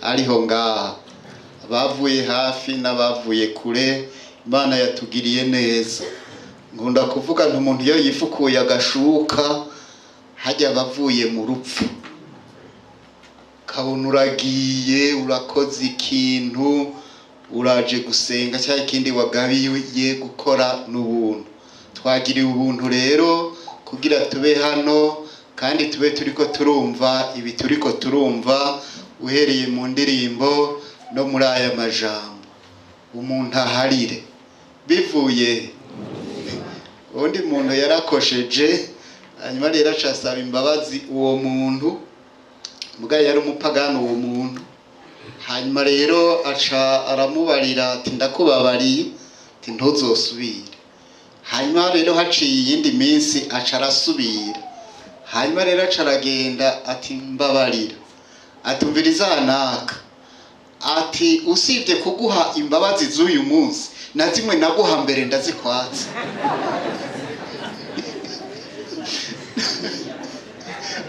ariho ngaha, abavuye hafi n'abavuye kure. Imana yatugiriye neza. Nkunda kuvuga nti umuntu iyo yifukuye agashuka hajya abavuye mu rupfu, kabona uragiye urakoze ikintu, uraje gusenga cyangwa ikindi wagabiye gukora n'ubuntu. Twagiriwe ubuntu rero kugira tube hano kandi tube turiko turumva ibi turiko turumva, uhereye mu ndirimbo no muri aya majambo. Umuntu aharire bivuye undi muntu yarakosheje, hanyuma rero acasaba imbabazi uwo muntu, muga yari umupagani uwo muntu. Hanyuma rero aca aramubarira ati ndakubabariye, ati ntuzosubire. Hanyuma rero haciye iyindi minsi aca arasubira. Hanyuma rero aca aragenda ati mbabarira, atumviriza naka, ati usibye kuguha imbabazi z'uyu munsi na zimwe naguha mbere ndazikwatse.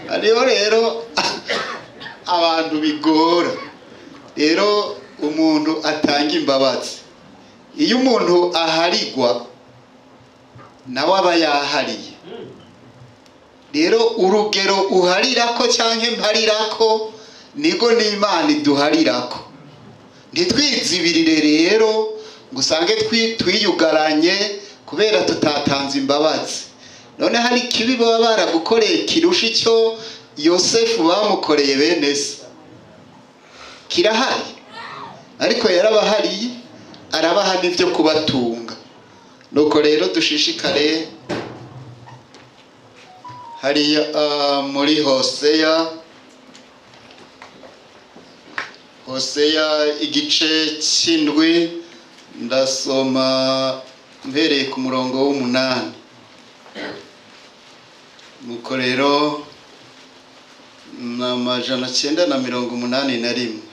Hariho rero abantu bigora rero umuntu atanga imbabazi. Iyo umuntu aharigwa nawe aba yahariye. Rero urugero uharirako canke mparirako niko n'Imana iduharirako. Ntitwizibirire rero ngo usange twiyugaranye kubera tutatanze imbabazi. None hari ikibi baba baragukoreye kirusha icyo Yosefu bamukoreye bene se? Kirahari, ariko yarabahariye, arabaha n'ibyo kubatunga. Nuko rero dushishikare hariya muri Hoseya, Hoseya igice cy'indwi, ndasoma mpereye ku murongo w'umunani. Nuko rero ni 981.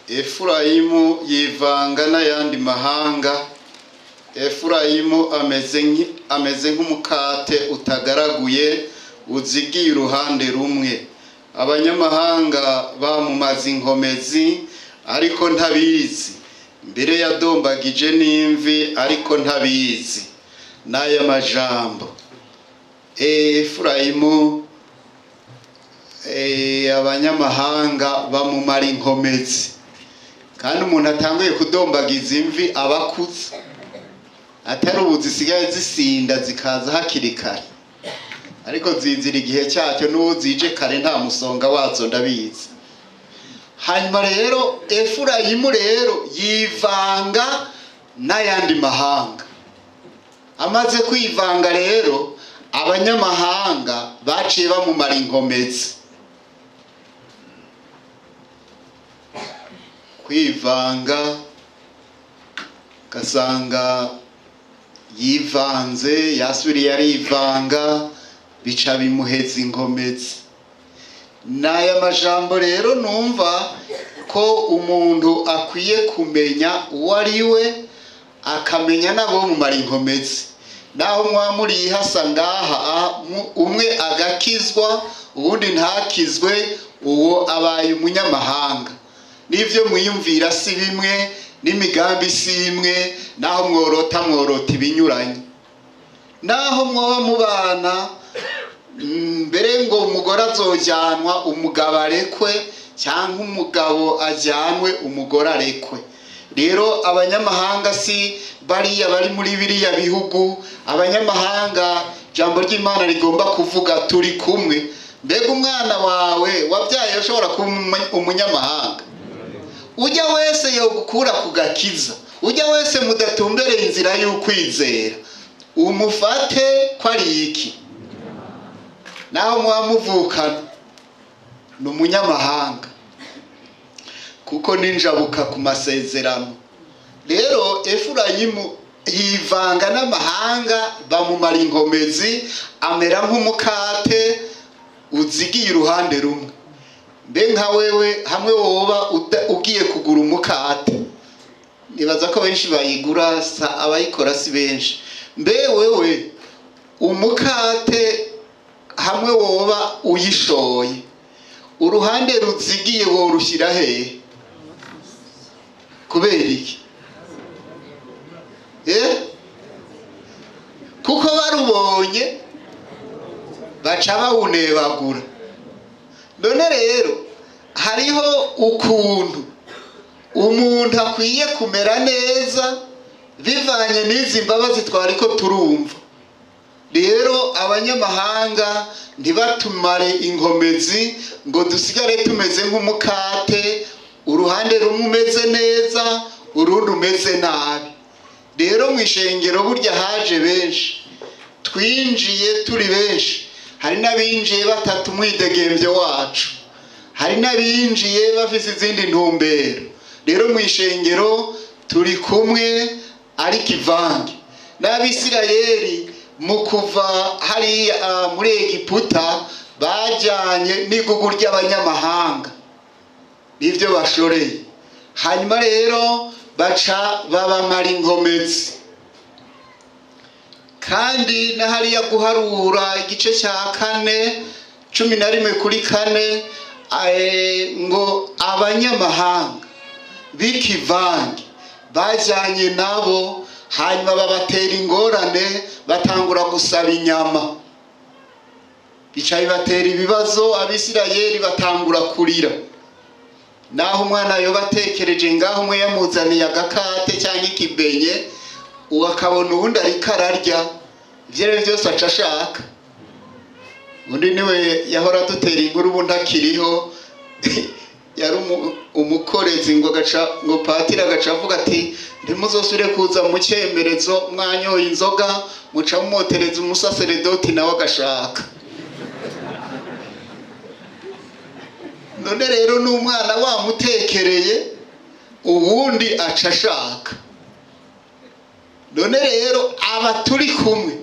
Efurayimu yivanga n'ayandi mahanga. Efurayimu ameze nk'umukate utagaraguye uzigiye uruhande rumwe. Abanyamahanga bamumaze inkomezi ariko ntabizi, mbere yadombagije n'imvi ariko ntabizi. N'aya majambo Efurayimu, abanyamahanga bamumara inkomezi. Kandi umuntu atanguye kudombagiza imvi aba akuze, atari ubu zisigaye zisinda zikaza hakiri kare, ariko zizira igihe cyacyo, n'uwo zije kare nta musonga wazo ndabizi. Hanyuma rero Efurayimu rero yivanga n'ayandi mahanga. Amaze kwivanga rero abanyamahanga baciye bamumara inkomezi. Kwivanga ugasanga yivanze, yasubiriye arivanga, bica bimuheza inkomezi. N'aya majambo rero numva ko umuntu akwiye kumenya uwo ari we, akamenya n'abo mumara inkomezi. Naho mwamuriye hasa ngaha, umwe agakizwa uwundi ntakizwe, uwo abaye umunyamahanga. N'ivyo mwiyumvira si bimwe, n'imigambi si imwe, naho mworota mworota ibinyuranye. Naho mwoba mubana, mbere ngo umugore azojyanwa umugabo arekwe, cyangwa umugabo ajyanwe umugore arekwe. Rero abanyamahanga si bariya bari muri biriya bihugu. Abanyamahanga ijambo ry'Imana rigomba kuvuga turi kumwe. Mbega umwana wawe wabyaye ushobora kuba umunyamahanga? Ujya wese yogukura ku gakiza, ujya wese mudatumbereye inzira y'ukwizera, umufate ko ari iki? Naho muba muvukana ni umunyamahanga, kuko ninjabuka ku masezerano. Rero Efurayimu yivanga n'amahanga bamumara inkomezi, amera nk'umukate uzigiye uruhande rumwe. Mbe nka wewe hamwe woba ugiye kugura umukate, nibaza ko benshi bayigura, abayikora si benshi. Mbe wewe Umukate hamwe woba uyishoye, uruhande ruzigiye worushyira hehe? Kubera iki? Kuko barubonye baca bawunebagura. None rero hariho ukuntu umuntu akwiye kumera neza bivanye n'izi mbabazi twari ko turumva. Rero abanyamahanga ntibatumare inkomezi ngo dusigare tumeze nk'umukate, uruhande rumwe umeze neza, urundi umeze nabi. Rero mu ishengero burya haje benshi, twinjiye turi benshi. Hari n'abinjiye batatu umwidegembyo wacu, hari n'abinjiye bafise izindi ntumbero. Rero mu ishengero turi kumwe ariko ivange. N'Abisirayeli mu kuva hariya muri Egiputa bajyanye n'igugu ry'abanyamahanga n'ibyo bashoreye, hanyuma rero baca babamara inkomezi. Kandi na hariya guharura igice cya 4, 11:4, ngo abanyamahanga b'ikivange bajyanye nabo, hanyuma babatera ingorane, batangura gusaba inyama, bica bibatera ibibazo. Abisirayeli batangura kurira. Naho umwana yoba atekereje ngaho, umwe yamuzaniye agakate cyangwa ikibenye, akabona uwundi ariko ararya, ibyo ari byo byose aca ashaka. Undi niwe yahora adutera inkuru, ubundi akiriho yari umukorezi, ngo agaca ngo patiri agaca avuga ati: "Ntimuzosubire kuza mu cyemerezo mwanyoye inzoga." Muca mumotereza umusaseredoti, nawe agashaka. None rero n'umwana wamutekereye, uwundi aca ashaka. None rero aba turi kumwe,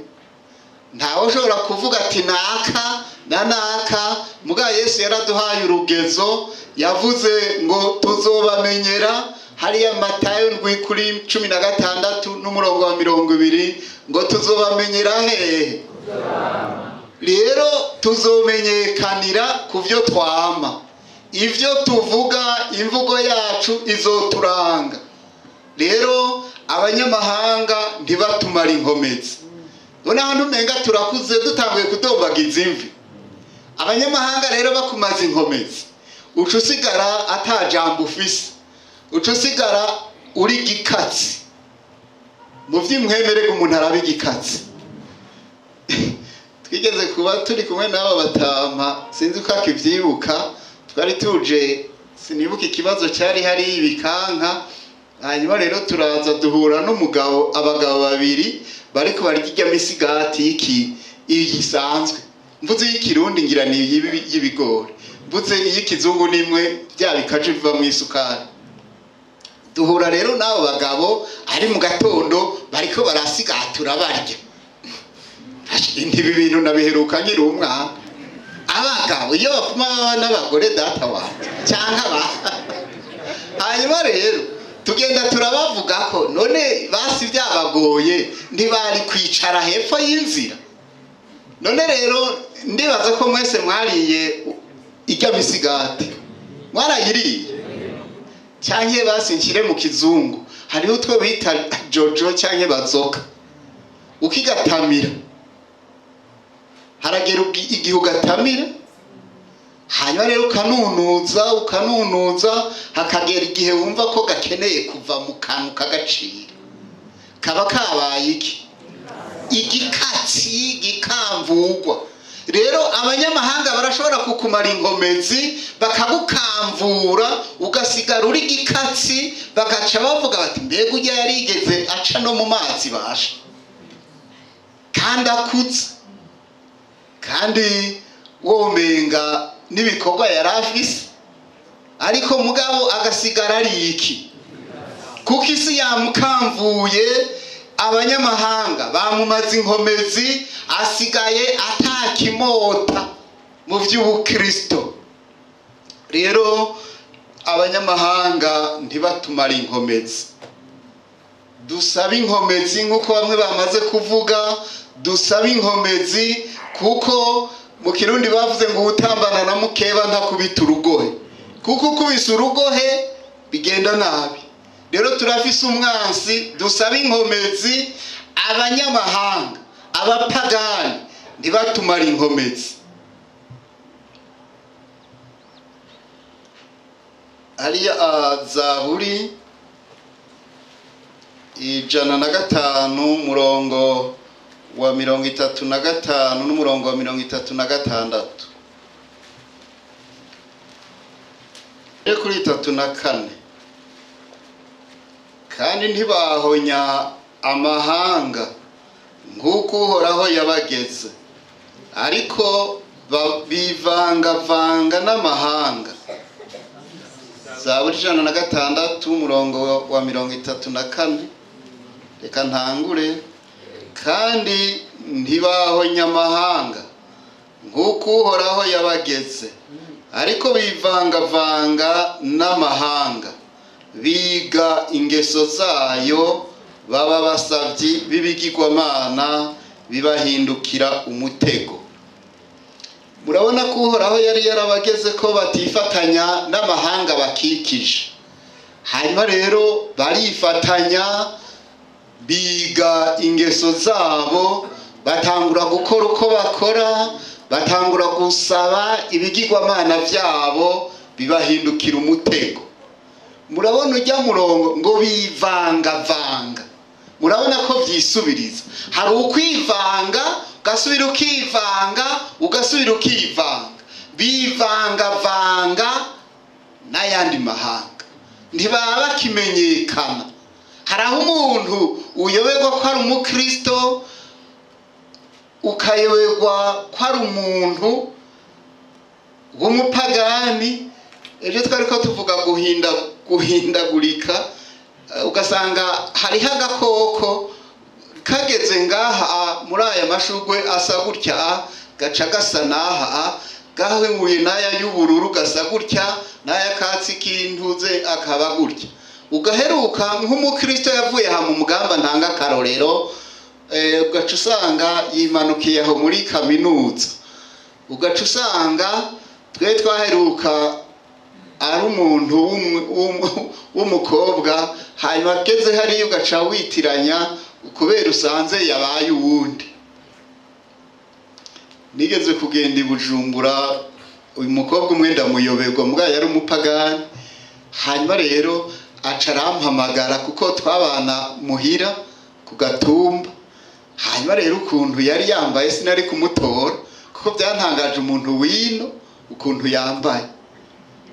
ntawe ushobora kuvuga ati naka na naka. Muga Yesu yaraduhaye urugezo, yavuze ngo tuzobamenyera hariya Matayo 7:16 n'umurongo wa 20, ngo tuzobamenyera hehe? Rero tuzomenyekanira ku byo twama, ibyo tuvuga, imvugo yacu izoturanga. Rero abanyamahanga ntibatumara inkomezi. None ahantu umenga turakuze, dutanguye kudombagiza imvi. Abanyamahanga rero bakumaza inkomezi, uca usigara ata jambo ufise, uca usigara uri gikatsi. Mu by'imwemererwa umuntu araba igikatsi. Twigeze kuba turi kumwe n'aba batama, sinzi ko akibyibuka. Twari tuje, sinibuka ikibazo cyari hari ibikanka. Hanyuma rero turaza duhura n'umugabo, abagabo babiri bariko barya irya misigati y'iki isanzwe. Mvuze y'ikirundi ngira ni y'ibigori, mvuze iy'ikizungu nimwe bya bikaje biva mu isukari. Duhura rero n'abo bagabo ari mu gatondo, bariko barasigatura barya. Ibi bintu nabiheruka nkiri umwana. Abagabo iyo bapfuma baba n'abagore, data wanjye cyangwa aba. Hanyuma rero tugenda turabavuga ko none basi byabagoye, ntibari kwicara hepfo y'inzira. None rero ndibaza ko mwese mwariye irya misigati, mwarayiriye cyangwa basi nshyire mu kizungu, hariho utwo bita jojo cyangwa bazoka. Ukigatamira, haragera igihe ugatamira, hanyuma rero ukanunuza, ukanunuza, hakagera igihe wumva ko gakeneye kuva mu kantu k'agaciro, kaba kabaye iki? Igikatsi gikamvugwa. Rero abanyamahanga barashobora kukumara inkomezi, bakagukamvura, ugasigara uri gikatsi, bagaca bavuga bati: "Mbega ujya yarigeze aca no mu mazi basha kandi akutse, kandi womenga n'ibikorwa yari afise?" Ariko mugabo agasigara ari iki? Kuko isi yamukamvuye, abanyamahanga bamumaze inkomezi, asigaye atakimota mu by'ubukristo. Rero abanyamahanga ntibatumare inkomezi. Dusabe inkomezi nk'uko bamwe bamaze kuvuga. Dusaba inkomezi, kuko mu Kirundi bavuze ngo uwutambana na mukeba ntakubita urugohe, kuko ukubise urugohe bigenda nabi. Rero turafise umwansi, dusaba inkomezi. Abanyamahanga, abapagani ntibatumare inkomezi. Hariya Zaburi 105, umurongo wa 35 n'umurongo wa 36. Kuri 34: kandi ntibahonya amahanga nk'uko Uhoraho yabageze, ariko bivangavanga n'amahanga. Zaburi 106, umurongo wa 34. Reka ntangure: kandi ntibahonya amahanga nk'uko Uhoraho yabageze, ariko bivangavanga n'amahanga, biga ingeso zayo, baba basavyi b'ibigirwamana, bibahindukira umutego. Murabona ko Uhoraho yari yarabageze ko batifatanya n'amahanga bakikije. Hanyuma rero barifatanya, biga ingeso zabo, batangura gukora uko bakora, batangura gusaba ibigirwamana byabo, bibahindukira umutego. Murabona ujya murongo ngo bivangavanga, murabona ko byisubiriza. Hari ukwivanga, ugasubira ukivanga, ugasubira ukivanga. Bivangavanga n'ayandi mahanga, ntibaba bakimenyekana. Hari aho umuntu uyoberwa ko ari umukristo, ukayoberwa ko ari umuntu w'umupagani. Ejo twari ko tuvuga guhindagurika, ugasanga hariho agakoko kageze ngaha muri aya mashugwe asa gutya, gaca gasa n'aha, gahuye n'aya y'ubururu gasa gutya, n'aya katsi k'intuze akaba gutya. Ugaheruka nk'umukristo yavuye aha mu Mugamba, ntanga akarorero, ugaca usanga yimanukiye aho muri kaminuza. Ugaca usanga twe twaheruka ari umuntu w'umukobwa, hanyuma ageze hariya ugaca witiranya kubera usanze yabaye uwundi. Nigeze kugenda i Bujumbura, uyu mukobwa umwe ndamuyoberwa, mbwa yari umupagani. Hanyuma rero aca arampamagara, kuko twabana muhira ku gatumba. Hanyuma rero ukuntu yari yambaye sinari kumutora, kuko byantangaje umuntu wino ukuntu yambaye.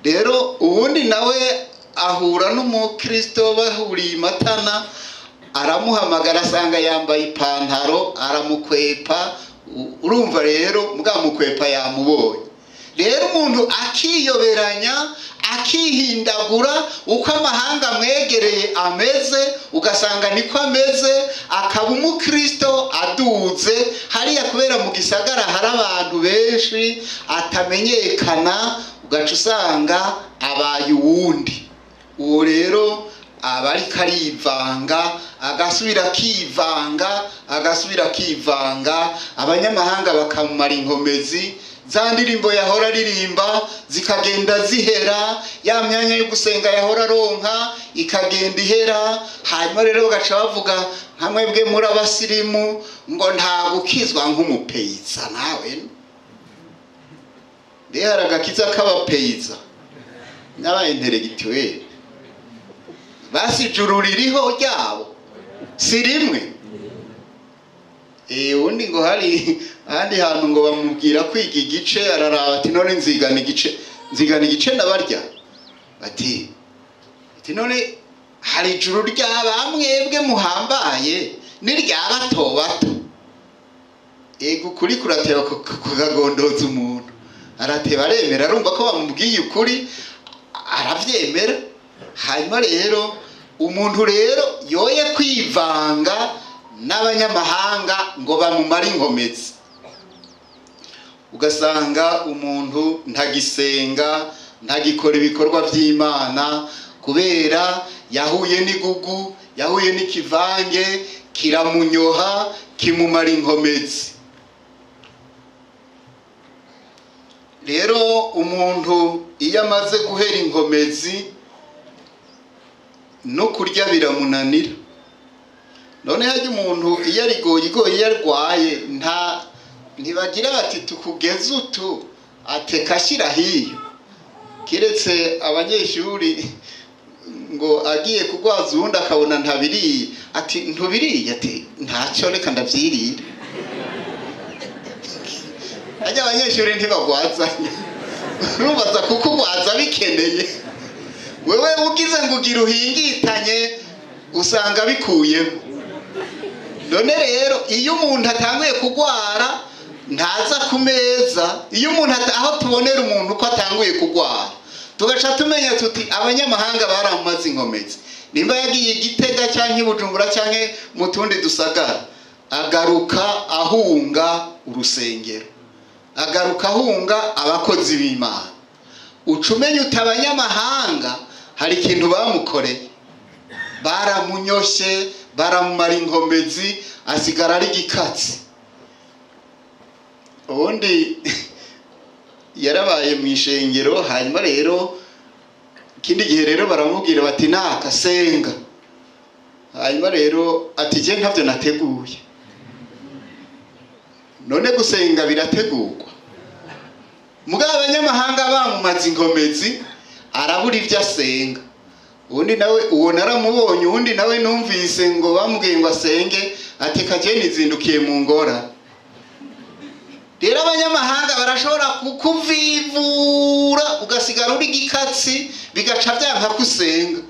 Rero ubundi nawe ahura n'umukristo, bahuriye i Matana, aramuhamagara asanga yambaye ipantaro, aramukwepa. Urumva rero mbwamukwepa yamubonye. Rero umuntu akiyoberanya, akihindagura uko amahanga amwegereye ameze, ugasanga niko ameze, akaba umukristo aduze hariya kubera mu gisagara hari abantu benshi atamenyekana, ugaca usanga abaye uwundi. Uwo rero aba ariko arivanga, agasubira akivanga, agasubira akivanga, abanyamahanga bakamumara inkomezi. Za ndirimbo yahora aririmba zikagenda zihera, ya myanya yo gusenga yahora aronka ikagenda ihera. Hanyuma rero bagaca bavuga nka mwebwe muri abasirimu ngo nta gukizwa nk'umupeyiza. Nawe mbe hari agakiza k'abapeyiza n'aba intellectuel? Basi ijuru ririho ryabo si rimwe. Ubundi ngo hari ahandi hantu ngo bamubwira kwiga igice, araraba ati: "None nzigana igice, nzigana igice nabarya?" Bati: "None hari ijuru rya bamwebwe muhambaye n'irya bato bato?" Ego, ukuri kurateba kukagondoza umuntu. Arateba aremera, arumva ko bamubwiye ukuri, aravyemera. Hanyuma rero umuntu rero yoye kwivanga n'abanyamahanga ngo bamumare inkomezi. Ugasanga umuntu ntagisenga, ntagikora ibikorwa by'Imana, kubera yahuye n'igugu, yahuye n'ikivange kiramunyoha. Kimumara inkomezi. Rero umuntu iyo amaze guhera inkomezi, no kurya biramunanira. None hajya umuntu iyo arigoyigoye, iyo arwaye, nta ntibagira bati tukugeze utu, ateka ashyira hiyo, keretse abanyeshuri ngo agiye kugwaza uwundi akabona ntabiriye, ati ntubiriye, ati ntacyo, reka ndabyirire. Hajya abanyeshuri ntibagwazanya, urubaza kuko ugwaza bikeneye, wewe ugize ngo ugire uhingitanye, usanga bikuyemo. None rero iyo umuntu atanguye kugwara ntaza ku meza. Iyo umuntu, aho tubonera umuntu ko atanguye kugwara, tugaca tumenya tuti abanyamahanga baramumaze inkomezi. Nimba yagiye Igitega cyangwa i Bujumbura cyangwa mu tundi dusagara, agaruka ahunga urusengero, agaruka ahunga abakozi b'Imana, uca umenya uti abanyamahanga hari ikintu bamukoreye, baramunyoshye, baramumara inkomezi, asigara ari igikatsi. Ubundi yarabaye mu ishengero. Hanyuma rero ikindi gihe rero baramubwira bati naka, senga. Hanyuma rero ati jye ntabyo nateguye. None gusenga birategurwa? Mugabo abanyamahanga bamumaze inkomezi, arabura ibyo asenga. Ubundi nawe uwo naramubonye. Uwundi nawe numvise ngo bamubwiye ngo asenge, ati kajye nizindukiye mu ngora. Rero abanyamahanga barashobora kukuvivura, ugasigara uri igikatsi, bigaca byanka ko usenga.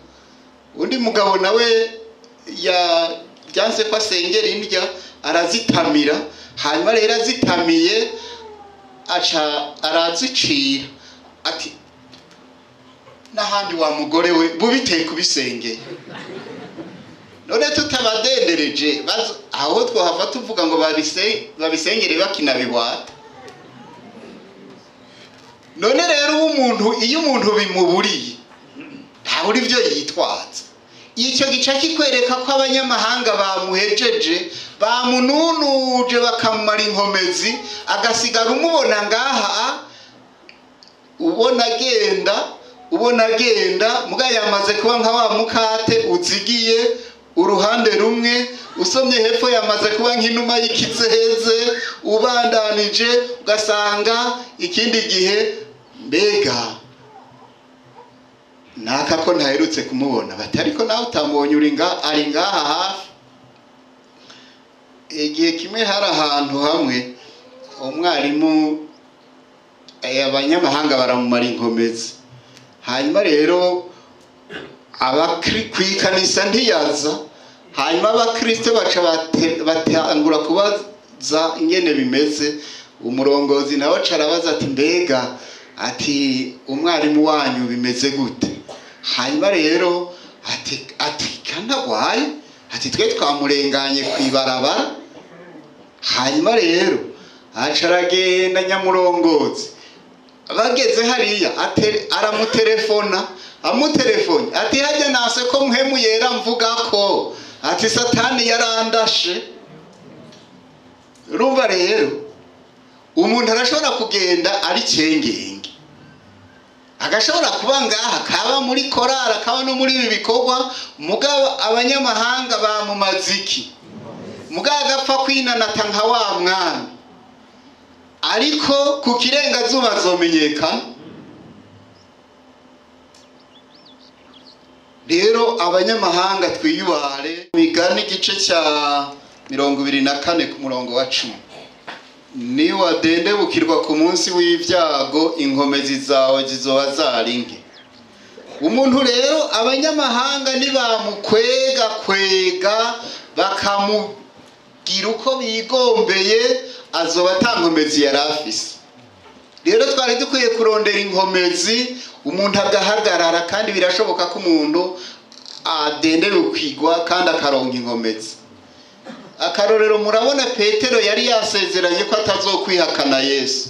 Undi mugabo nawe ya byanse ko asengera indya, arazitamira. Hanyuma rero azitamiye, aca arazicira, ati n'ahandi wa mugore we bubiteye kubisengeye. None tutabadendereje, aho twohava tuvuga ngo babisengere bakinabihwata. None rero umuntu, iyo umuntu bimuburiye, ntabura ibyo yitwaza. Icyo gica kikwereka ko abanyamahanga bamuhejeje, bamununuje, bakamumara inkomezi, agasigara umubona ngaha, ubona agenda, ubona agenda, muga yamaze kuba nka wa mukate uzigiye uruhande rumwe. Usomye hepfo, yamaze kuba nk'inuma y'ikizeze. Ubandanije ugasanga ikindi gihe, mbega naka ko ntaherutse kumubona? Bati ariko nawe utamubonye, uri nga ari ngaha hafi. Igihe kimwe hari ahantu hamwe umwarimu, abanyamahanga baramumara inkomezi. Hanyuma rero ku ikanisa ntiyaza. Hanyuma abakristo baca batangura kubaza ingene bimeze. Umurongozi nawe aca arabaza ati mbega, ati umwarimu wanyu bimeze gute? Hanyuma rero ati kanagwaye, ati twe twamurenganye ku ibarabara. Hanyuma rero aca aragenda nyamurongozi. Bageze hariya, aramutelefona. Amutelefone, ati hajya nase ko Mpwemu Yera mvuga ko, ati Satani yarandashe. Urumva rero umuntu arashobora kugenda ari cengenge, agashobora kuba ngaha, kaba muri korari, akaba no muri ibi bikorwa, mugabo abanyamahanga bamumaze iki? Mugabo agapfa kwinanata nka wa mwami, ariko ku kirengazuba azomenyekana. Rero abanyamahanga twiyubare. Migani igice cya 24 ku murongo wa 10: niwadendebukirwa ku munsi w'ibyago, inkomezi zawe zizoba zari nke. Umuntu rero abanyamahanga nibamukwega kwega, bakamugira uko bigombeye, azoba ata nkomezi yari afise. Rero twari dukwiye kurondera inkomezi, umuntu agahagarara, kandi birashoboka ko umuntu adenderukirwa kandi akaronka inkomezi. Akarorero, murabona Petero yari yasezeranye ko atazokwihakana Yesu,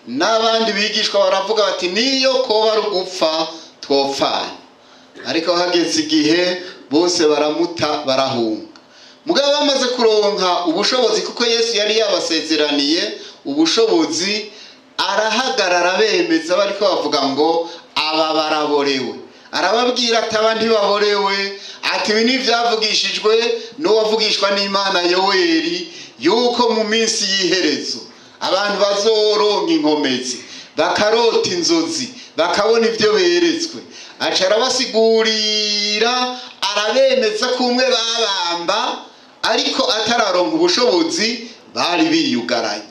n'abandi bigishwa baravuga bati niyo koba ari ugupfa twopfana. Ariko hageze igihe bose baramuta, barahunga. Mugabo bamaze kuronka ubushobozi, kuko Yesu yari yabasezeraniye ubushobozi, arahagarara bemeza bariko bavuga ngo aba baraborewe. Arababwira ati aba ntibaborewe, ati ibi ntibyavugishijwe n'uwavugishwa n'Imana Yoweri, yuko mu minsi y'iherezo abantu bazoronka inkomezi, bakarota inzozi, bakabona ibyo beretswe. Aca arabasigurira, arabemeza ko umwe babamba ariko atararonka ubushobozi bari biyugaranye.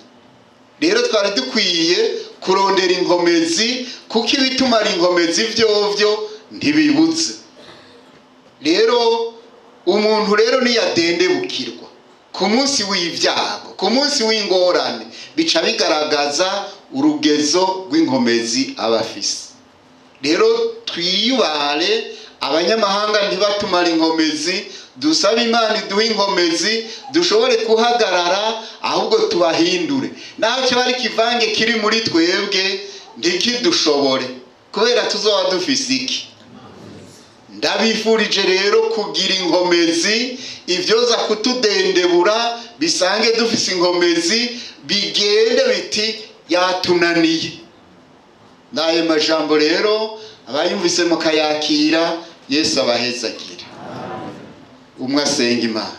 Rero twari dukwiye kurondera inkomezi, kuko ibitumara inkomezi vyovyo ntibibuze. Rero umuntu rero niyadendebukirwa ku munsi w'ibyago, ku munsi w'ingorane, bica bigaragaza urugezo rw'inkomezi aba afise. Rero twiyubare, abanyamahanga ntibatumara inkomezi. Dusabe Imana iduhe inkomezi, dushobore guhagarara, ahubwo tubahindure. Naho kiba ari ikivange kiri muri twebwe, ntikidushobore, kubera tuzoba dufise iki. Ndabifurije rero kugira inkomezi. Ibyoza kutudendebura bisange dufise inkomezi, bigende biti yatunaniye. N'ayo majambo rero abayumvise mukayakira, Yesu abahezagira. Umwe asenga Imana.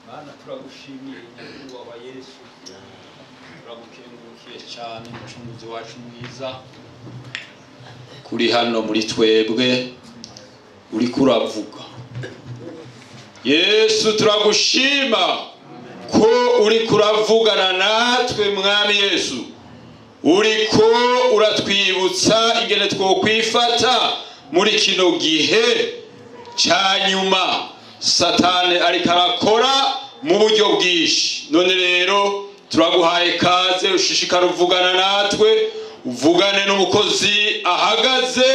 Mana, turagushimiye nyakubahwa Yesu, turagukengurukiye cyane mucunguzi wacu mwiza, kuri hano muri twebwe uriko uravuga. Yesu, turagushima ko uriko uravugana natwe. Mwami Yesu, uriko uratwibutsa ingene twokwifata muri kino gihe ca nyuma Satani ariko arakora mu buryo bwinshi. None rero turaguhaye kaze, ushishikara uvugana natwe, uvugane n'umukozi ahagaze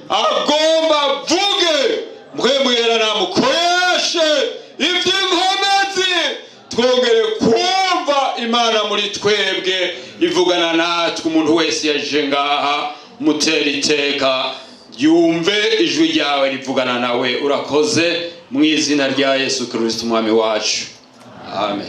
agomba avuge. Mpwemu Yera namukoreshe iby'inkomezi, twongere kumva Imana muri twebwe ivugana natwe. Umuntu wese yaje ngaha, mutera iteka yumve ijwi ryawe rivugana nawe. Urakoze mu izina rya Yesu Kirisito umwami wacu, amen.